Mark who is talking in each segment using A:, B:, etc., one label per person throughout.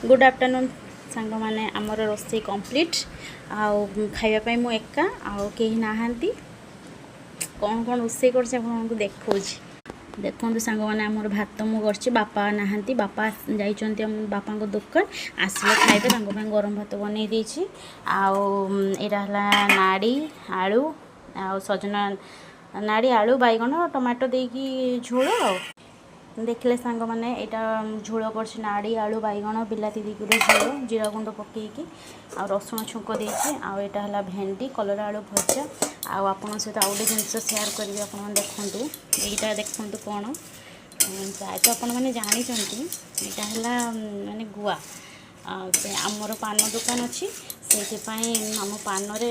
A: Good afternoon ସାଙ୍ଗମାନେ। ଆମର ରୋଷେଇ କମ୍ପ୍ଲିଟ୍ ଆଉ ଖାଇବା ପାଇଁ ମୁଁ ଏକା, ଆଉ କେହି ନାହାନ୍ତି। କ'ଣ କ'ଣ ରୋଷେଇ କରୁଛି ଆପଣଙ୍କୁ ଦେଖାଉଛି। ଦେଖନ୍ତୁ ସାଙ୍ଗମାନେ, ଆମର ଭାତ ମୁଁ କରିଛି। ବାପା ନାହାନ୍ତି, ବାପା ଯାଇଛନ୍ତି ଆମ ବାପାଙ୍କ ଦୋକାନ। ଆସିଲେ ଖାଇବେ, ତାଙ୍କ ପାଇଁ ଗରମ ଭାତ ବନେଇ ଦେଇଛି। ଆଉ ଏଇଟା ହେଲା ନାଡ଼ି ଆଳୁ ଆଉ ସଜନା ନାଡ଼ି, ଆଳୁ, ବାଇଗଣ, ଟମାଟୋ ଦେଇକି ଝୋଳ। ଆଉ ଦେଖିଲେ ସାଙ୍ଗମାନେ, ଏଇଟା ଝୋଳ କରିଛି, ନାଡ଼ି, ଆଳୁ, ବାଇଗଣ, ବିଲାତି ଦେଇକି ଗୋଟେ ଝୋଳ, ଜିରା ଗୁଣ୍ଡ ପକେଇକି ଆଉ ରସୁଣ ଛୁଙ୍କ ଦେଇଛି। ଆଉ ଏଇଟା ହେଲା ଭେଣ୍ଡି କଲରା ଆଳୁ ଭଜା। ଆଉ ଆପଣଙ୍କ ସହିତ ଆଉ ଗୋଟେ ଜିନିଷ ସେୟାର କରିବି। ଆପଣମାନେ ଦେଖନ୍ତୁ, ଏଇଟା ଦେଖନ୍ତୁ କ'ଣ। ପ୍ରାୟତଃ ଆପଣମାନେ ଜାଣିଛନ୍ତି, ଏଇଟା ହେଲା ମାନେ ଗୁଆ। ଆଉ ସେ ଆମର ପାନ ଦୋକାନ ଅଛି, ସେଇଥିପାଇଁ ଆମ ପାନରେ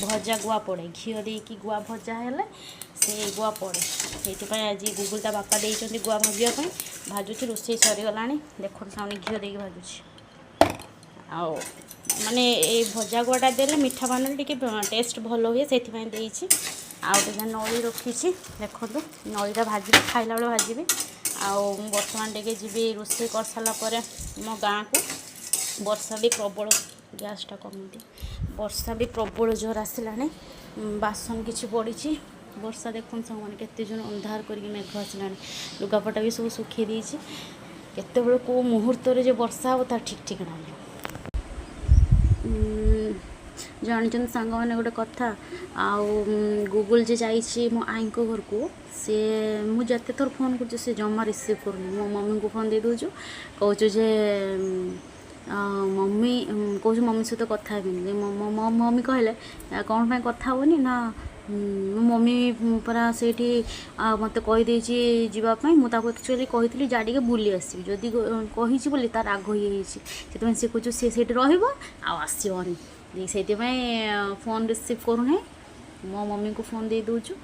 A: ଭଜା ଗୁଆ ପଡ଼େ। ଘିଅ ଦେଇକି ଗୁଆ ଭଜା ହେଲେ ସେ ଗୁଆ ପଡ଼େ। ସେଇଥିପାଇଁ ଆଜି ଗୁଗୁଲ ତା ବାପା ଦେଇଛନ୍ତି ଗୁଆ ଭାଜିବା ପାଇଁ, ଭାଜୁଛି। ରୋଷେଇ ସରିଗଲାଣି। ଦେଖନ୍ତୁ ସାମନେ, ଘିଅ ଦେଇକି ଭାଜୁଛି। ଆଉ ମାନେ ଏଇ ଭଜା ଗୁଆଟା ଦେଲେ ମିଠା ପାନରେ ଟିକେ ଟେଷ୍ଟ ଭଲ ହୁଏ, ସେଇଥିପାଇଁ ଦେଇଛି। ଆଉ ଟିକେ ନଳି ରଖିଛି। ଦେଖନ୍ତୁ, ନଳିଟା ଭାଜିବି, ଖାଇଲା ବେଳେ ଭାଜିବି। ଆଉ ମୁଁ ବର୍ତ୍ତମାନ ଟିକେ ଯିବି ରୋଷେଇ କରିସାରିଲା ପରେ ମୋ ଗାଁକୁ। ବର୍ଷା ବି ପ୍ରବଳ, ଗ୍ୟାସ୍ଟା କମେଇଦିଏ। ବର୍ଷା ବି ପ୍ରବଳ ଜୋର ଆସିଲାଣି। ବାସନ କିଛି ପଡ଼ିଛି। ବର୍ଷା ଦେଖନ୍ତୁ ସାଙ୍ଗମାନେ, କେତେ ଜୋର ଅନ୍ଧାର କରିକି ମେଘ ଆସିଲାଣି। ଲୁଗାପଟା ବି ସବୁ ଶୁଖେଇ ଦେଇଛି। କେତେବେଳେ କେଉଁ ମୁହୂର୍ତ୍ତରେ ଯେ ବର୍ଷା ହେବ, ତାର ଠିକ୍ ଠିକଣା ନାହିଁ। ଜାଣିଛନ୍ତି ସାଙ୍ଗମାନେ ଗୋଟେ କଥା? ଆଉ ଗୁଗୁଲ ଯେ ଯାଇଛି ମୋ ଆଈଙ୍କ ଘରକୁ, ସେ ମୁଁ ଯେତେ ଥର ଫୋନ୍ କରୁଛି, ସେ ଜମା ରିସିଭ୍ କରୁନି। ମୋ ମମିଙ୍କୁ ଫୋନ୍ ଦେଇ ଦେଉଛୁ, କହୁଛୁ ଯେ ମମି, କହୁଛୁ ମମି ସହିତ କଥା ହେବିନି। ମୋ ମମି କହିଲେ, କ'ଣ ପାଇଁ କଥା ହେବନି? ନା, ମୋ ମମି ପରା ସେଇଠି ମୋତେ କହିଦେଇଛି ଯିବା ପାଇଁ। ମୁଁ ତାକୁ ଆକ୍ଚୁଆଲି କହିଥିଲି, ଯା ଟିକେ ବୁଲି ଆସିବି। ଯଦି କହିଛି ବୋଲି ତାର ରାଗ ହେଇଯାଇଛି। ସେଥିପାଇଁ ସେ କହୁଛୁ ସେ ସେଇଠି ରହିବ ଆଉ ଆସିବନି। ସେଇଥିପାଇଁ ଫୋନ୍ ରିସିଭ୍ କରୁନାହିଁ। ମୋ ମମିଙ୍କୁ ଫୋନ୍ ଦେଇ ଦେଉଛୁ।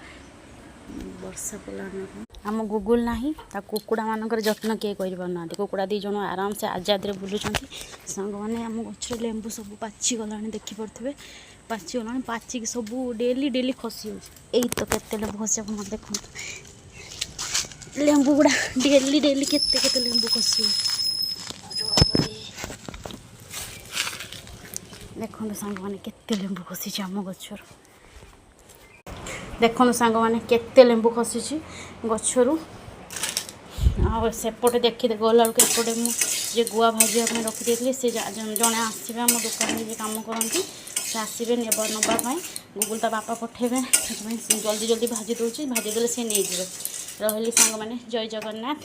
A: ବର୍ଷା ପଡ଼ିଲାଣି। ଆମ ଗୁଗୁଲ ନାହିଁ, ତା କୁକୁଡ଼ାମାନଙ୍କର ଯତ୍ନ କିଏ କରିପାରୁନାହାନ୍ତି। କୁକୁଡ଼ା ଦୁଇ ଜଣ ଆରାମସେ ଆଜାଦିରେ ବୁଲୁଛନ୍ତି। ସାଙ୍ଗମାନେ, ଆମ ଗଛରେ ଲେମ୍ବୁ ସବୁ ପାଚିଗଲାଣି, ଦେଖିପାରୁଥିବେ। ପାଚିଗଲାଣି, ପାଚିକି ସବୁ ଡେଲି ଡେଲି ଖସି ଯାଉଛି। ଏଇ ତ କେତେ ଲେମ୍ବୁ ଖସି, ଆପଣ ଦେଖନ୍ତୁ। ଲେମ୍ବୁ ଗୁଡ଼ା ଡେଲି ଡେଲି କେତେ କେତେ ଲେମ୍ବୁ ଖସି ଯାଉଛି। ଦେଖନ୍ତୁ ସାଙ୍ଗମାନେ, କେତେ ଲେମ୍ବୁ ଖସିଛି ଆମ ଗଛରୁ। ଦେଖନ୍ତୁ ସାଙ୍ଗମାନେ, କେତେ ଲେମ୍ବୁ ଖସିଛି ଗଛରୁ। ଆଉ ସେପଟେ ଦେଖି ଗଲାବେଳକୁ ଏପଟେ ମୁଁ ଯେ ଗୁଆ ଭାଜିବା ପାଇଁ ରଖିଦେଇଥିଲି, ସେ ଜଣେ ଆସିବେ, ଆମ ଦୋକାନରେ ଯେ କାମ କରନ୍ତି, ସେ ଆସିବେ ନେବା ପାଇଁ। ଗୁଗୁଲ ତା ବାପା ପଠେଇବେ। ସେଥିପାଇଁ ଜଲ୍ଦି ଜଲ୍ଦି ଭାଜି ଦେଉଛି। ଭାଜି ଦେଲେ ସେ ନେଇଯିବେ। ରହିଲି ସାଙ୍ଗମାନେ, ଜୟ ଜଗନ୍ନାଥ।